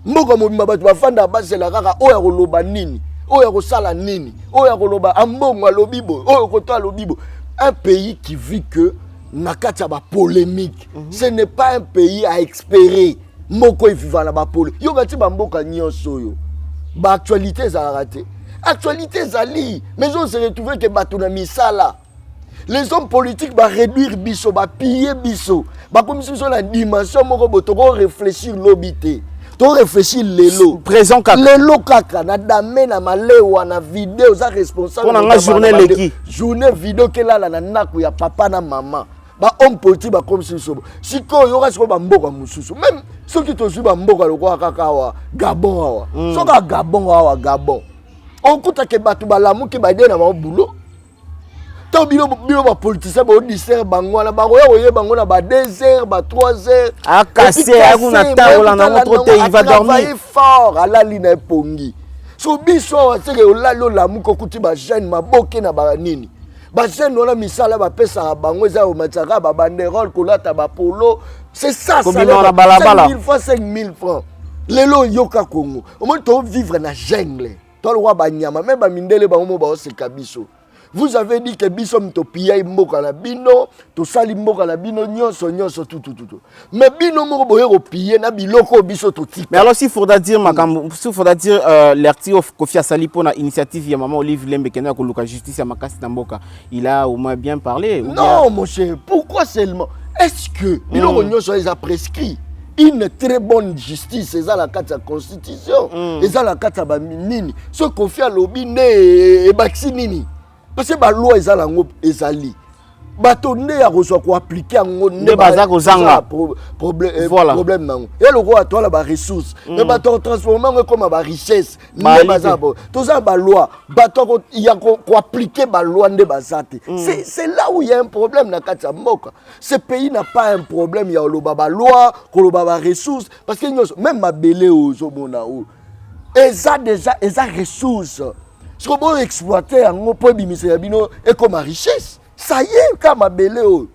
Mboka mobimba bato bafandaka, bazela kaka oyo akoloba nini, oyo akosala nini, oyo akoloba ambongo alobi boye, oyo koto alobi boye. Un pays qui vit que na kati ya bapolémique, ce n'est pas un pays à espérer. Moko eviva na bapole, yoka ti bamboka nyonso oyo baactualité ezalaka te. Actualité ezali, mais on se retrouve que bato na misala, les hommes politiques, baréduire biso, bapille biso, bakomisi biso na dimension moko boye tokoréfléchir lobi te, toréfléchir lelo. Présent kaka. Lelo kaka na dame na malewa na video oza responsable. Mpo na nga journée eleki. Journée video kelala na ndako ya papa na mama. Bahomme politique bakomisi biso sikoyo. Yoka sikoyo, bamboka mosusu, même soki tozwi bamboka lokola kaka awa Gabon awa, soki Gabon awa, Gabon okutake bato balamuki, bade na bango boulot. Ntango bino, bino bapoliticien bodistraire bango wana, bakoya koyeba bango na ba 2 heures, ba 3 heures. Akase akuna ntango olanda yango trop te, il va dormir. Fort alali na epongi. So biso awa seke olali, olamuki, okuti bajeune maboke na banini. Bajeune wana, misala bapesaka bango eza komatisaka babanderole, kolata bapolo, c'est ça. Kobima na balabala. 5000 francs, 5000 francs lelo. Yoka Congo, omoni, tovivre na jungle, tolokwa banyama. Me bamindele bango mo baoseka biso. Vous avez dit que biso topillaki mboka na bino, tosali mboka na bino nyonso nyonso tutututu, mais bino moko boye kopiller na biloko oyo biso totika. Mais alors, s'il faudra dire makambo, s'il faudra dire l'article Kofi asali pour initiative ya maman Olive Lembe kenda koluka justice ya makasi na mboka, il a au moins bien parlé ou Non, mon cher, pourquoi seulement? Est-ce que biloko nyonso eza prescrit? Une très bonne justice eza na kati ya constitution, eza na kati ya banini. Soki Kofi alobi nde ebakisi nini? Parce que baloi eza nango, ezali bato nde ya kozwa koappliquer yango. Nde baza kozanga. Problème nango ye lokola toala baressource, mais bato ya kotransformer yango ekoma barichesse nde Baali baza te. bo toza na baloi, bato ya koappliquer baloi nde baza te. C'est là où il y a un problème na kati ya mboka. Ce pays n'a pas un problème ya koloba baloi, koloba baressource, parce que nyonso, même mabele oyo ozomona oyo, eza déjà, eza ressource. Soki boyo exploiter yango mpo ebimisela bino, ekoma richesse. Ça y est, ka mabele oyo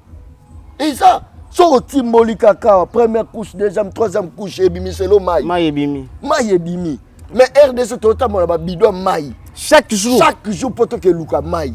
eza, soki otimboli kaka première couche, deuxième, troisième couche, ebimiselo mai. Mai ebimi. Mai ebimi. Mais RDC, totambola babido ya mai chaque jour. Chaque jour mpo tokeluka mai.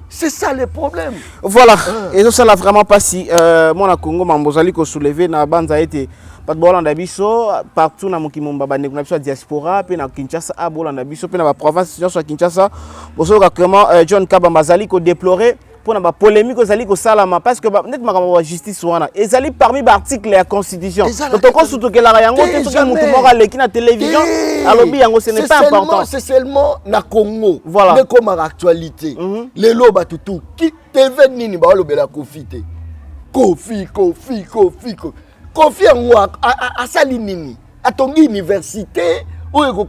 C'est ça le problème. Voilà, ezosala vraiment mpasi. Mwana Congo, mambo ozali kosoulever na banza ete bato bolanda biso partout na mokili momba, bandeko na biso ya diaspora mpe na Kinshasa, a bolanda biso mpe na baprovince nyonso ya Kinshasa, bozoyoka vraiment John Kabamba azali kodéplorer mpona bapolémique ezali kosalama, parce que neti makambo ya justice wana ezali parmi baarticle ya constitution. Donc tokosutukelaka yango te. Soki motu moko aleki na télévision, alobi yango, ce n'est pas important. C'est seulement na Congo nde komaka actualité. Lelo bato tu ki TV nini baolobela Kofi te. Kofi, Kofi, Kofi, Kofi yango asali nini? Atongi université oyo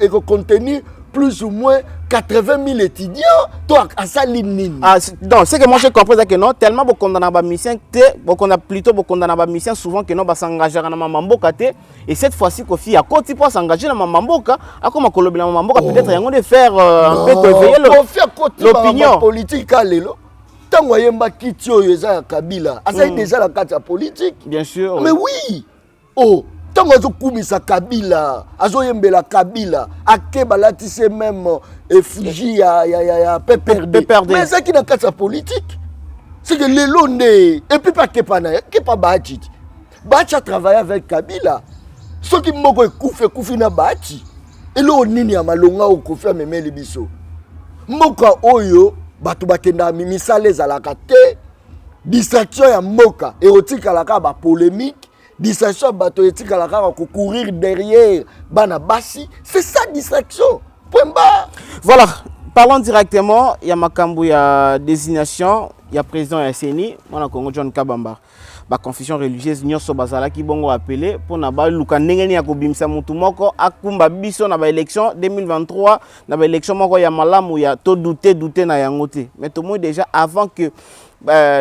ekocontenir plus ou moins 80 000 étudiants to asali nini? Ah, donc ce que moi j'ai compris, c'est que non, tellement bokondana bamusicien te, bokonda plutôt, bokondana bamusicien souvent que non, bas'engageaka na mama mboka te. Et cette fois-ci, Kofi akoti mpo as'engage na mama mboka, akoma kolobela mama mboka. Oh. Peut-être yango de faire un peu koéveiller Kofi akoti l'opinion. Politique a lelo, ntango ayemba kiti oyo eza ya Kabila, azali déjà na kati ya politique. Bien sûr. Mais oui, oh, ntango azokumisa Kabila, azoyembela Kabila, ake balatisi même effigie ya PPRD. PPRD. Mais ezalaki na kati ya politique. C'est que lelo nde, et puis pa kepa na ye, kepa Bahati ti Bahati a travaillé avec Kabila. Soki moko ekufi, ekufi na Bahati. Eloko nini ya malonga oyo Kofi amemeli biso? Mboka oyo bato bakendaka misala ezalaka te. Distraction ya mboka ekotikala kaka bapolémique, distraction ya bato etikala kaka kocourir derrière bana basi. C'est ça distraction, point barre. Voilà, parlons directement ya makambo ya désignation ya président ya CENI. Mwana Congo John Kabamba, baconfession religieuse nyonso bazalaki bongo appelé mpona baluka ndenge nini ya kobimisa motu moko akumba biso na baélection 2023, na baélection moko ya malamu ya todouter douter na yango te. Mais tomoni déjà, avant que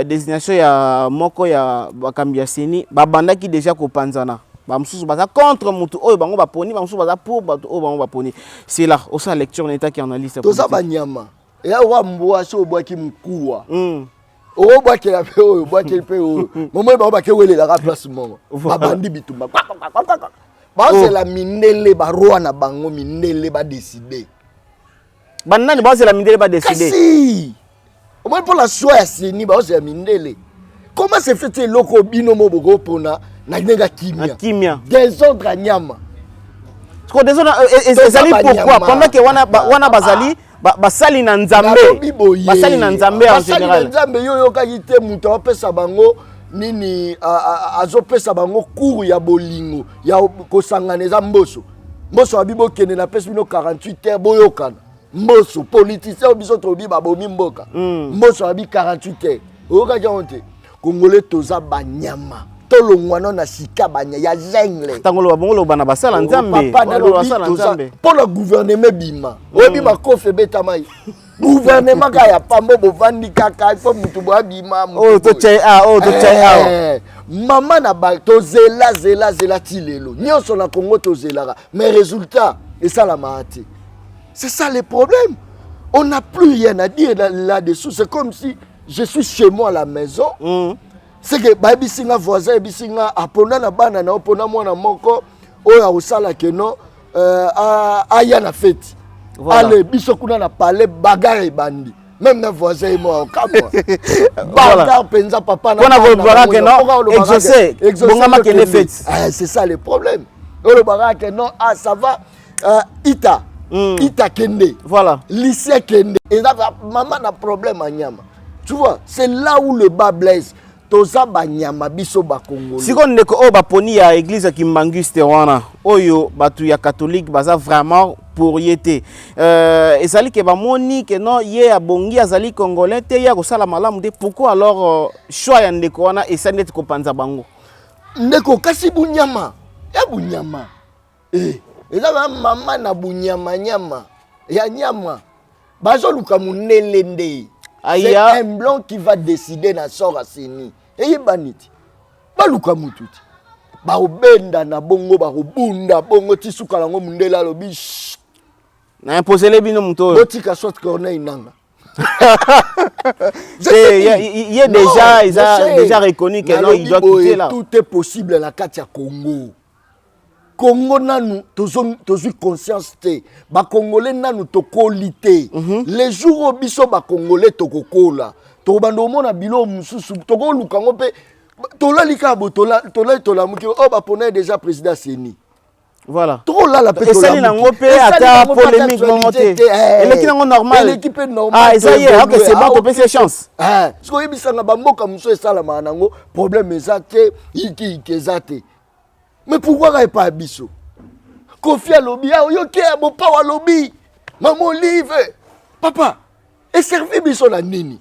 désignation ya moko ya bakambi ya CENI, babandaki déjà kopanzana. Bamosusu baza contre motu oyo bango baponi, bamosusu baza pour bato oyo bango baponi. C'est là osala lecture na etaki analyste. Toza banyama eya wa mbwa. So obwaki mokuwa, okobwakela mpe oyo, obwakeli mpe oyo, momoi bango bakewelelaka place moko, babandi bitumba, bazela mindele, baroi na bango mindele badécider. Banani bazela mindele badécider? Kasi omoni, mpo na choix ya CENI, baozela mindele. Comment se fait eloko bino mo bokopona na ndenge ya kimia? Kimia. Désordre ya nyama. Désordre ezali pourquoi pendant que wana wana bazali basali na Nzambe, basali na Nzambe en général? Nzambe yo oyokaki te. Moto apesa bango nini? Azopesa bango cours ya bolingo, ya kosangana. Eza Mboso. Mboso abi bokende, napesi bino 48 heures, boyokana. Mboso politicien oyo biso tolobi babomi mboka. Mboso abi 48 heures, oyokaki yango te. Congolais toza banyama, tolongwa na sika banya ya jungle. Ntango oloba bongo, loba na basala Nzambe. Papa, nalobi mpo na gouvernement ebima, oyebi makofi ebetama ye. Gouvernement kaka ya pambo, bovandi kaka ifo mutu boabima. Oyo totyai oyo totyai awa. Mama na ba tozela, zela, zela ti lelo. Nyonso na Congo tozelaka, mais résultat esalamaka te. C'est ça le problème. On n'a plus rien à dire là-dessous. C'est comme si je suis chez moi à la maison, c'est que bayebisi nga, voisin ayebisi nga, aponda na bana na opona mwana moko oyo akosala keno aya na feti. Ale biso kuna na palais, bagarre ebandi. Même na voisin ye moko akamwa. Bagarre mpenza, papa na Mpona kolobaka ke non, exaucé, bongama kende fête. Ah, c'est ça le problème. Olobaka ke non, ah, ça va, ita ita kende. Lycée kende, eza mama na problème ya nyama. Tu vois, c'est là où le bât blesse. Toza banyama, biso Bakongoli. Sikoyo, ndeko, oyo baponi ya église ya Kimbanguiste wana, oyo bato ya catholique baza vraiment pour ye te, ezali ke bamoni ke non, ye abongi, azali Congolais te, ye akosala malamu te. Pourquoi alors choix ya ndeko wana esali neti kopanza bango? Ndeko, kasi bunyama ya bunyama, eza ba mama na bunyama, nyama ya nyama. Bazoluka mondele nde. C'est un blanc qui va décider na sort ya CENI. Eyebani ti baluka mutu ti bakobenda na bongo, bakobunda bongo ti suka nango mondele alobi: "Chut." Na imposele bino moto oyo. Botika soit Corneille Nanga. Ye déjà, eza déjà reconnu que non, il doit quitter là. Tout est possible na kati ya Congo. Congo nanu tozwi conscience te. Bakongolais nanu tokoli te. Les jours oyo biso Bakongolais tokokola, tokobanda komona biloko mosusu, tokoluka yango mpe. Tolali kaka boye, tolali, tolamuki, oyo bapona ye déjà président CENI. Tokolala mpe. Esali nango mpe ata polémique moko te, eleki nango normal. Eleki mpe normal. Ah, eza ye, ok, c'est bon, topesi ye chance. Soki oyebisanga, bamboka mosusu esalamaka nango, problème eza te, yikiyiki eza te. Mais pourquoi kaka epai ya biso? Kofi alobi, ah, oyoki ya Bopawa alobi, Mama Olive, papa, eservi biso na nini?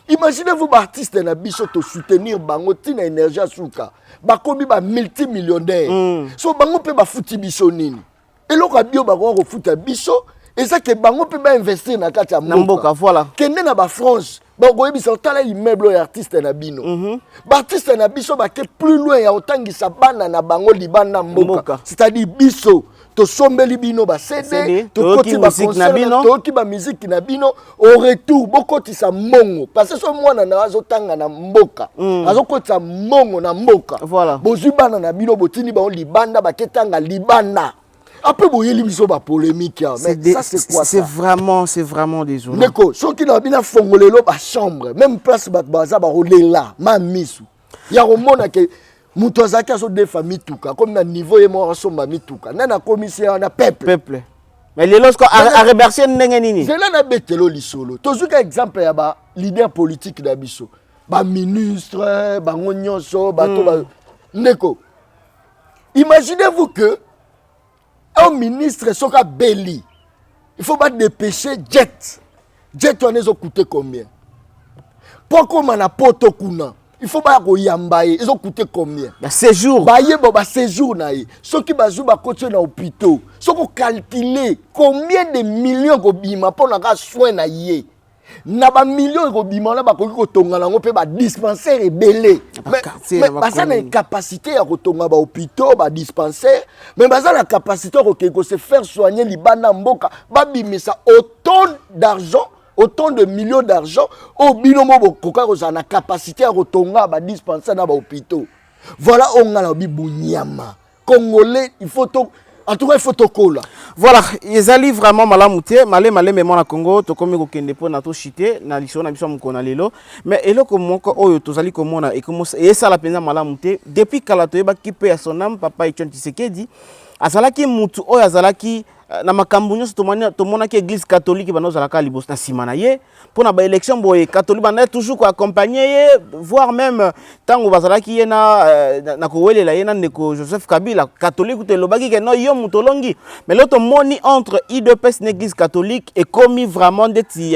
Imaginez-vous, baartiste na biso, tosoutenir bango ntina énergie ya suka, bakomi bamultimillionnaire. So bango mpe bafuti biso nini? Eloko ya bio bakoka kofuta biso eza ke bango mpe bainvestir na kati ya na mboka. Kende na baFrance, bakoyebisa: otala immeuble oyo, artiste na bino. Baartiste na biso bake plus loin ya kotangisa bana na bango libanda mboka. Mboka. C'est-à-dire biso tosombeli bino baCD, CD, tokoti toyoki musique na bino. Toyoki bamusique na bino, au retour bokotisa mbongo, parce que so mwana na azotanga na mboka, azokotisa mbongo na mboka. Bozwi bana na bino, botindi bango libanda, baketanga libanda, après boyeli biso bapolémique awa. Mais ça, c'est quoi? C'est Ça vraiment, c'est vraiment désolant. Ndeko, soki na bino afongolelo bachambre, même place bato baza bakolela ma misu ya komona ke moto azalaki azodefa mituka, komi na niveau ye moko asomba mituka, nani akomisi ye wana? Peuple. Peuple. Mais lelo siko aremercier ndenge nini? Nzela nabetelo lisolo. Tozwi ka exemple ya baleader politique na biso, baministre, bango nyonso bato ndeko, imaginez-vous que un ministre, soki abeli, il faut badépêcher jet. Jet wana ezocoûter combien? Mpo akóma na Poto kuna, il faut baya koyamba ye, ezocoûter combien? Ya séjour. Bayeba baséjour na ye, soki bazwi, bakoti ye na hôpitaux, soki ocalculer combien de millions kobima mpo na ka soin na ye, na bamillion ekobima wana, bakoki kotonga nango mpe badispensaire ebele. Baquartier, na Baza na bacommune. Incapacité ya kotonga bahôpitaux, badispensaire, mais baza na capacité ya kokende kose faire soigner libanda mboka, babimisa autant d'argent, autant de millions d'argent oyo bino mo bokoka kozala na capacité ya kotonga badispensaire na bahôpitaux. Voilà oyo ngai nalobi bunyama congolais. Il faut to, en tout cas, il faut tokola. Voilà, ezali vraiment malamu te. Male maleme, mwana Congo, tokomi kokende mpona toshite na lisolo na biso ya mokolo na lelo. Mais eloko moko oyo tozali komona esala mpenza malamu te, depuis kala toyebaki mpe ya son âme papa Etienne Tshisekedi azalaki mutu oyo azalaki na makambo nyonso. Tomonaki église catholique banda ozalaka liboso na nsima na ye mpona baélection boye. Catholique banda toujours koaccompagner ye, voire même ntango bazalaki ye na kowelela ye na ndeko Joseph Kabila, catholique kutu elobaki ke no, yo moto olongi. Mais lelo tomoni entre UDPS na église catholique ekomi vraiment ndeti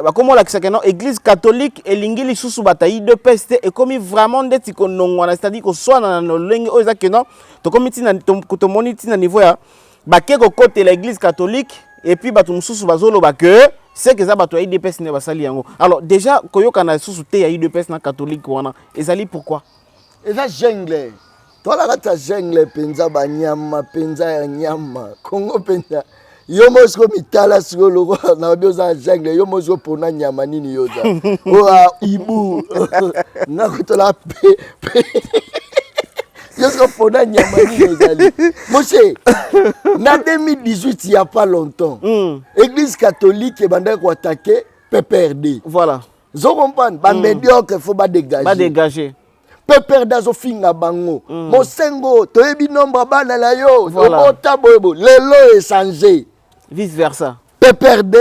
bakomi olakisa ke no, église catholique elingi lisusu bato ya UDPS te. Ekomi vraiment ndeti konongwana, c'est-à-dire koswana na lolenge oyo eza ke no, tokomi ntina, tomoni ntina niveau ya bake kokotela église catholique, et puis bato mosusu bazoloba ke seke eza bato ya UDPS nde basali yango. Alors déjà koyokana lisusu te ya UDPS na catholique wana ezali pourquoi? Eza jungle, toala kati ya jungle mpenza, banyama mpenza ya nyama. Kongo mpenza, yo mo siko mitala sikoyo lokola nayebi oza na jungle, yo mo siko mpona nyama nini yo oza? Oyo ibu nga kotola pe pe, yo siko mpona nyama nini ozali? Mose, na 2018, il y a pas longtemps, église catholique ebandaki koattaquer. PPRD. Voilà. Zo comprendre, ba médiocre faut ba dégager. Ba dégager. PPRD azofinga bango. Mosengo, toyebi nombre bana na yo. Voilà. Obota boye boye. Lelo échanger. Vice versa. PPRD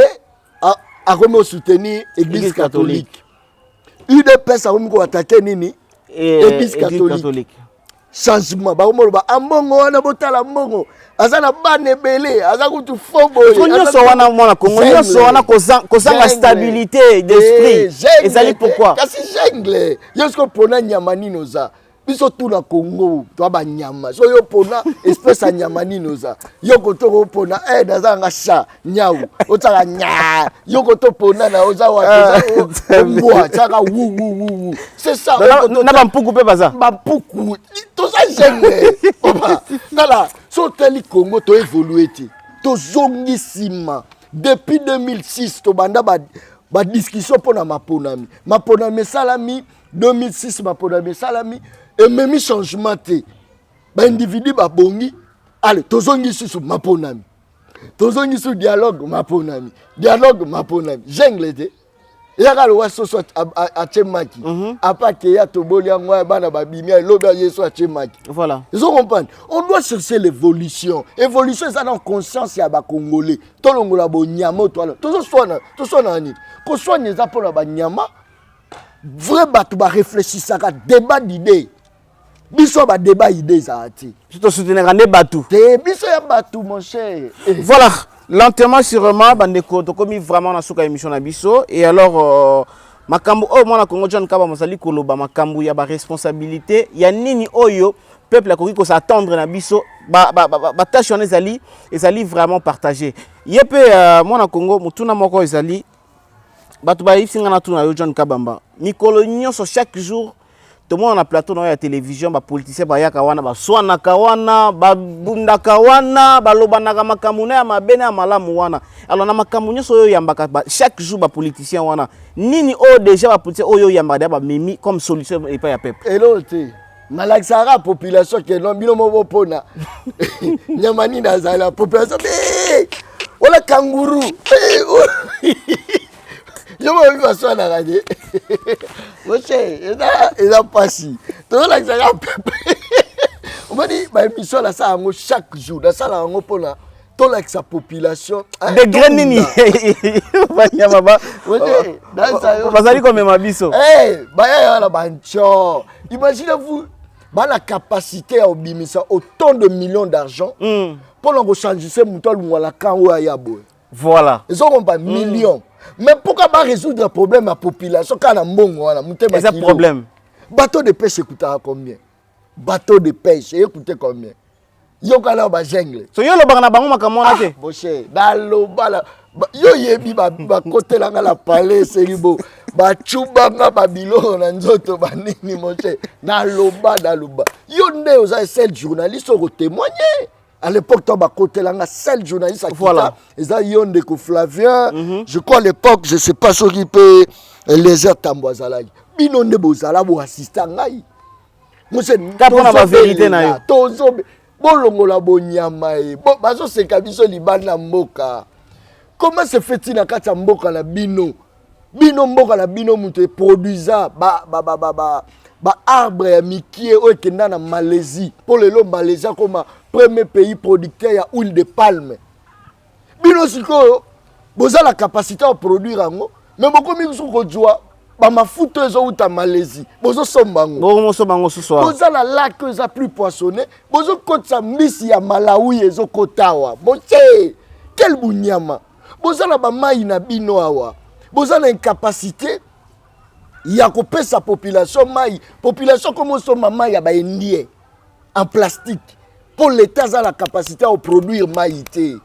akomi kosoutenir Église Église catholique. UDPS akomi koattaquer nini? Église Église catholique. Catholique. Changement, bakomi oloba ambongo wana, botala mbongo aza na bana ebele, aza kutu fo boye. Parce que nyonso wana, mwana Congo, nyonso wana kozanga Jungle. stabilité d'esprit Eh, ezali pourquoi? Kasi jungle yo soki opona nyama nini oza, biso tu na Congo toa banyama. So yo pona espèce ya nyama nini oza, yo koto kopona naza yanga chat, nyau otiaka nya, yo koto pona na oza wapi, oza mbwa tiaka wu wu wu wu, c'est ça. Na bampuku mpe baza. Bampuku, toza jungle. Oba tala, so otali Congo, toévolue te, tozongi nsima. Depuis 2006 tobanda badiscussion mpo na maponami. Maponami esalami 2006, maponami esalami, ememi changement te. Baindividu babongi, ale tozongi lisusu maponami, tozongi lisusu dialogue, maponami, dialogue, maponami, jungle te. Eyaka lowa soso atie maki apa akeya, toboli yango ya bana babimi, elobi ye so atie maki. Voilà. Ozo comprendre, on doit chercher l'évolution. Évolution eza na conscience ya Bacongolais. Tolongola bonyama oyo toala, tozoswana, toswana nini? Koswana eza mpona banyama. Vrai, bato barefléchisaka, débat d'idée. Biso badébat idée ezala te. Biso tosoutenaka nde bato. Te, biso ya bato, mon cher. Eh. Voilà, lentement, sûrement, bandeko, tokomi vraiment na suka émission na biso. Et alors, makambo oyo mwana Congo John Kaba mozali koloba, makambo ya baresponsabilité ya nini oyo peuple akoki kos'attendre na biso, batâche wana ezali vraiment partagé. Ye mpe mwana Congo, motuna moko ezali, bato bayebisi nga na tuna yo, John Kabamba: mikolo nyonso, chaque jour, tomona na plateau na oyo ya télévision, bapoliticien bayaka wana, baswanaka wana, babundaka wana, balobanaka makambo na ya mabe na ya malamu wana. Alors, na makambo nyonso oyo oyambaka chaque jour bapoliticien wana, nini oyo déjà bapoliticien oyo oyambaka deya bamemi comme solution epai ya peuple? Eloko te. Nalakisaka population ke non, bino moko mpona nyama nini azala. Population be wala kangourou. Eh, yo mobi baswanaka te, mon cher, eza mpasi. Tozolakisaka pepe, omoni baémission nasala yango chaque jour, nasala yango mpona tolakisa population. Degré nini banyama Oye, nayebisa yo. bazali komema biso? Hey, baya wana banco, imaginez-vous, bana capacité ya kobimisa autant de millions d'argent mpona kochangise moto alungwala kan oyo aya boye. Ezokompa million, mais pourquoi barésoudre problème ya population kaka na mbongo wana? Motema Eza kilo. problème. Bateau de pêche ekutaka combien? Bateau de pêche ekute combien? Yokana bajungle. So yo olobaka na bango makambo wana te? Mon cher, naloba na yo, yebi bakotelanga na palais, eseli bo bacubanga babiloko na nzoto banini. Mon cher, naloba, naloba. Yo nde oza seul journaliste okotémoigne. À l'époque to bakotelanga, seul journaliste akita eza yo, ndeko Flavien. Je crois à l'époque, je sais pas soki mpe Eliezer Tambo azalaki. Bino nde bozala boassista ngai. Ka mpona bavérité na yo. Tozobe bolongola bonyama ye. Bazoseka biso libanda mboka. Comment se fait-il na kati ya mboka na bino, bino mboka na bino, moto eproduisa baarbre ya mikie oyo ekenda na Malaisie, mpo lelo Malaisie akoma premier pays producteur ya huile de palme? Bino sikoyo boza na capacité ya produire yango, mais bokomi lisusu kozwa bamafuta oyo ezowuta Malaisie, bozosomba yango. Bokosomba yango susu awa. Boza na lac oyo eza plus poissonné, bozokotisa mbisi ya Malawi ezokota awa. Botie quel bunyama! Boza na bamai na bino awa, boza na incapacité ya kopesa population mai. Population komi osomba mai ya baindien en plastique mpo l'État aza na capacité ya koproduire mai te.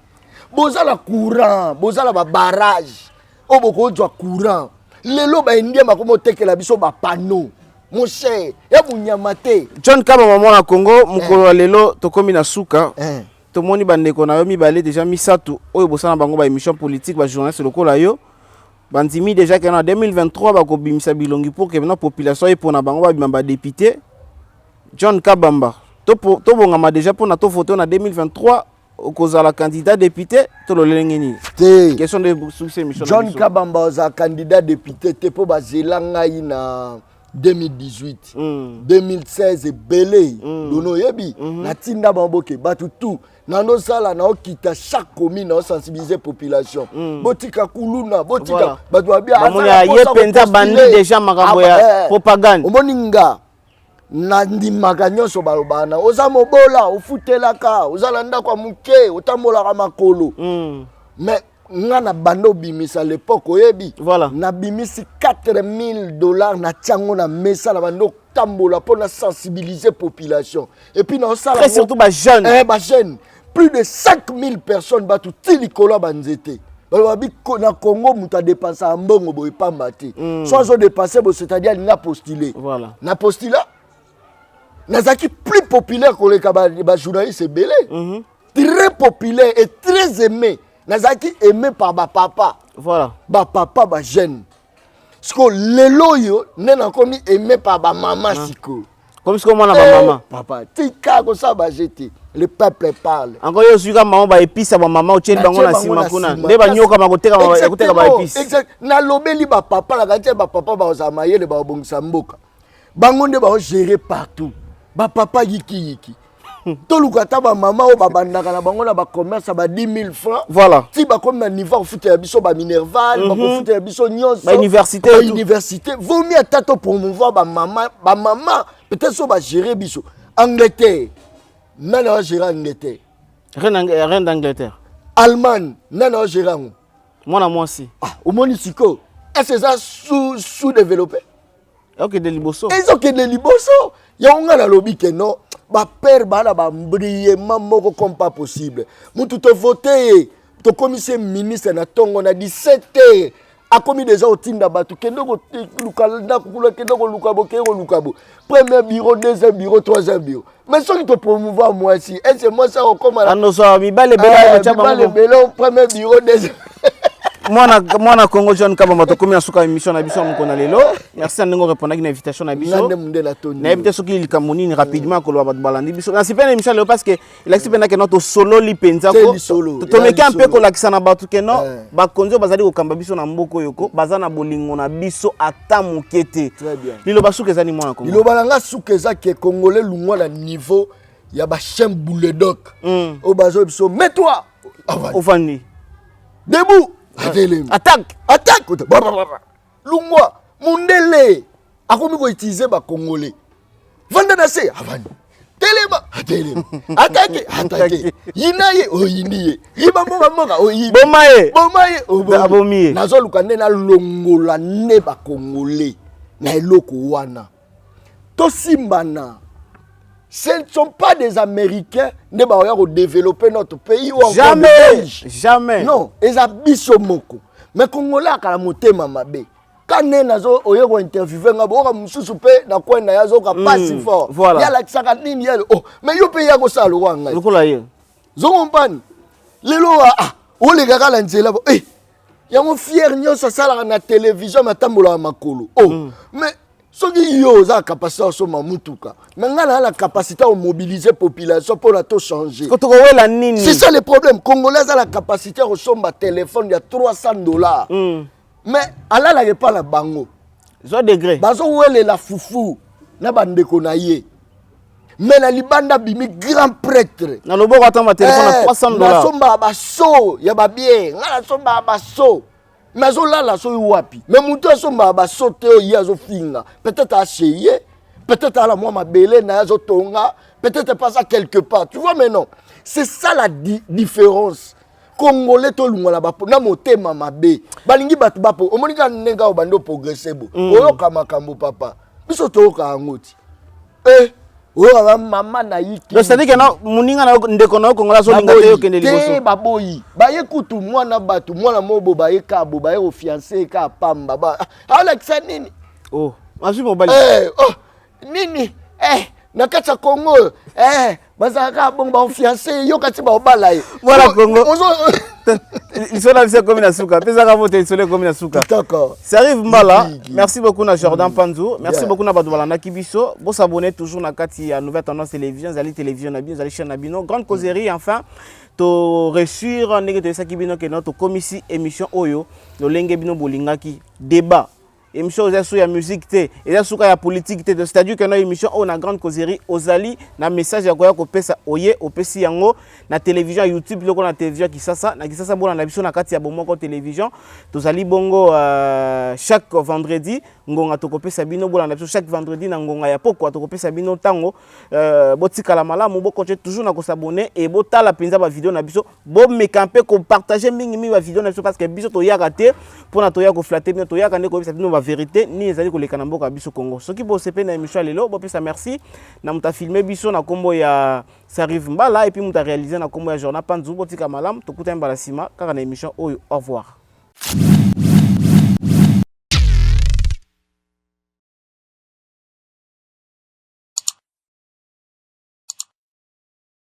Boza na courant, boza na babarrage oyo bokozwa courant. Lelo baindien bakomi otekela biso bapanneau. Mon cher, ya bunyama te. John Kabamba, mwana Congo, mokolo ya lelo tokomi na suka. Tomoni bandeko na yo mibale, déjà misato oyo bosala bango baémission politique, bajournaliste lokola yo, bandimi déjà ke na 2023 bakobimisa bilongi pour ke na population epona bango babima badéputé. John Kabamba, tobongama déjà mpona tovote na 2023. Okozala candidat député to lolenge nini? Te. Question de succès émission na John biso. Kabamba ozala candidat député te, mpo bazela ngai na 2018, 2016 ebele. Dono oyebi, natinda bango boke bato tu nanosala, naokita chaque commune, naosensibiliser population, botika kuluna, botika. Bato babia Bamoni ye mpenza bandi déjà makambo ya propagande. Omoni, nga nandimaka nyonso balobaka na oza mobola, ofutelaka, oza na ndako ya moke, otambolaka makolo. Mais nga na banda obimisa l'époque, oyebi, nabimisi 4000 $, natiango na mesa, na banda otambola mpo na sensibiliser population et puis naosala Très surtout bajeune. Eh, bajeune, plus de 5000 personnes, bato ti likolo ya banzete. Baloba bi na Congo moto adépensaka mbongo boye pamba te. So azodépenser boye, c'est-à-dire alingi apostule. Na postula, nazalaki plus populaire koleka bajournaliste ebele, très populaire et très aimé. Nazalaki aimé par bapapa, bapapa, bajeune. Siko lelo oyo nde nakomi aimé par bamama sikoyo. Comme sikoyo mwana bamama. Papa, tika kosala baje te, le peuple parle. Encore yo ozwi ka mama baépices ya bamama, otieli bango na nsima kuna nde banyokama koteka baépices. Exact. Nalobeli bapapa na kati ya bapapa, bazala mayele, babongisa mboka. Bango nde baogérer partout, bapapa yikiyiki. Toluka ata bamama oyo babandaka na bango na bacommerce ya ba 10 000 francs, ti bakomi na niveau akofutela biso baminerval, bakofutela biso nyonso. Bauniversité. Bauniversité. Vomi ata to promouvoir bamama, bamama peut-être so bagérer biso. Angleterre, nani aogérer Angleterre? Reine d'Angleterre. Allemagne, nani aogérer yango? Mwana mwasi. Ah, omoni sikoyo, est-ce eza sous développé? Okende liboso. Ezokende liboso. Yango ngai nalobi ke non, bapère baa na bambriema moko comme pas possible. Mutu tovote ye, tokomisi ye ministre na ntongo na 17 heures, akomi déjà otinda bato: kende koluka ndako kuna, kende koluka bo, kende koluka bo, premier bureau, deuxième bureau, troisième bureau. Mais soki topromouvoir mwasi, ese mwasi akokoma Anozwa mibale ebele. Mibale ebele, premier bureau, deuxième. Mwana mwana Congo John Kabamba, tokomi na suka émission na biso ya mokolo na lelo. Merci na ndenge orépondaki na invitation na biso. Nde munde natondi. Nayebi te soki likambo nini rapidement koloba bato balandi biso na sipe na émission lelo, parce que elakisi mpenza ke no tosololi mpenza. Tomeki mpe kolakisa na bato ke no bakonzi oyo bazali kokamba biso na mboka oyo ko baza na bolingo na biso ata moke te. Liloba suka eza ni, mwana Congo? Liloba na nga suka eza ke Congolais, lungwa na niveau ya bachien bulldog oyo bazoyi biso: mets-toi. Ofandi. Debout, atelemi. Attaque. Attaque. Lungwa. Mundele akomi koutiliser bacongolais: vanda na se, avandi; telema, atelemi; attaque, attaque; yina ye, oyini ye; yiba mboka, mboka oyibi. Boma ye. Boma ye. Abomi ye. Nazoluka nde nalongola nde bacongolais na eloko wana, tosimbana. Ce ne sont pas des Américains nde baoya kodévelopper notre pays ou encore jamais des Belges. Jamais. Non, eza biso moko. Mais Congolais akala motema mabe. Ka nde nazo oye kointerviewer nga, boyoka mosusu mpe na coin na ye azoyoka pasi fort. Ye alakisaka nini ye? Oh, mais yo mpe ya kosala lokwa ngai. Lokola ye. Zokompani lelo, ah, olekaka na nzela bo eh, yango fier nyonso asalaka na télévision, me atambolaka makolo. Oh, mais soki yo oza na capacité ya kosomba mutuka, mais ngai naa na capacité ya komobiliser population mpona tochanger. Tokowela nini? C'est ça le problème. Congolais aza na capacité ya kosomba téléphone ya 300 $, mais alalaka epa na bango. Zwa degré. Bazowelela fufu na bandeko na ye, mais na libanda abimi grand prêtre. Na loboko atamba téléphone na 300 $. Nasombaka baso ya babière, ngai nasombaka baso, mais azolala soki wapi? Mais motu asombaka baso te, oyo ye azofinga, peut-être aceye, peut-être ala mwa mabele na ye azotonga, peut-être pas ça quelque part, tu vois. Mais non, c'est ça la différence. Congolais, tolongwa na motema mabe. Balingi bato bapo omoni kaka ndenge ayo bandi oprogresser bo. Oyoka makambo papa, biso toyoka yango ti e oyokaka mama na yiki. Donc c'est-à-dire que na moninga na yo, ndeko na yo Congolais azolinga te yokende liboso. Te, baboyi. Baye kutu mwana bato, mwana moko baye ka bo baye kofiancer ka pamba, alakisa nini? Oh, azwi mobali. Eh, oh, nini, eh, na kati ya Congo, eh, Bazalaka bongo bafiance, yoka ti baobala ye. Mwana Congo, lisolo na biso ekomi na suka. Pesaka vote, lisolo ekomi na suka. Kitoko. Sarive Mbala, merci beaucoup na Jordan Panzu, merci beaucoup na bato balandaki biso. Bosabonner toujours na kati ya Nouvelle Tendance Télévision, ezali télévision na bino, ezali chaîne na bino, Grande Causerie. Enfin, toréussir ndenge toyesaki bino ke no tokomisi émission oyo lolenge bino bolingaki. Débat, émission eza su ya musique te, eza suka ya politique te. C'est-à-dire que na émission oyo na Grande Causerie, ozali na message ya koya kopesa, oye opesi yango na télévision ya YouTube loko na télévision ya Kisasa. Na Kisasa, bolanda biso na kati ya Bomoko Télévision. Tozali bongo chaque vendredi ngonga tokopesa bino. Bolanda biso chaque vendredi na ngonga ya pokwa, tokopesa bino ntango. Botikala malamu, bocontinue toujours na kos'abonner e botala mpenza bavideo na biso. Bomeka mpe kopartage mingimingi bavideo na biso, parce que biso toyaka te mpona toya koflatter bino, toyaka nde koyebisa bino bavérité nini ezali koleka na mboka ya biso Congo. Soki bosepe na émission ya lelo, bopesa merci na moto afilme biso na nkombo ya Sarive Mbala et puis moto aréalise na nkombo ya Jordan Panzu. Botika malamu, tokutani mbala nsima kaka na émission oyo. Au revoir.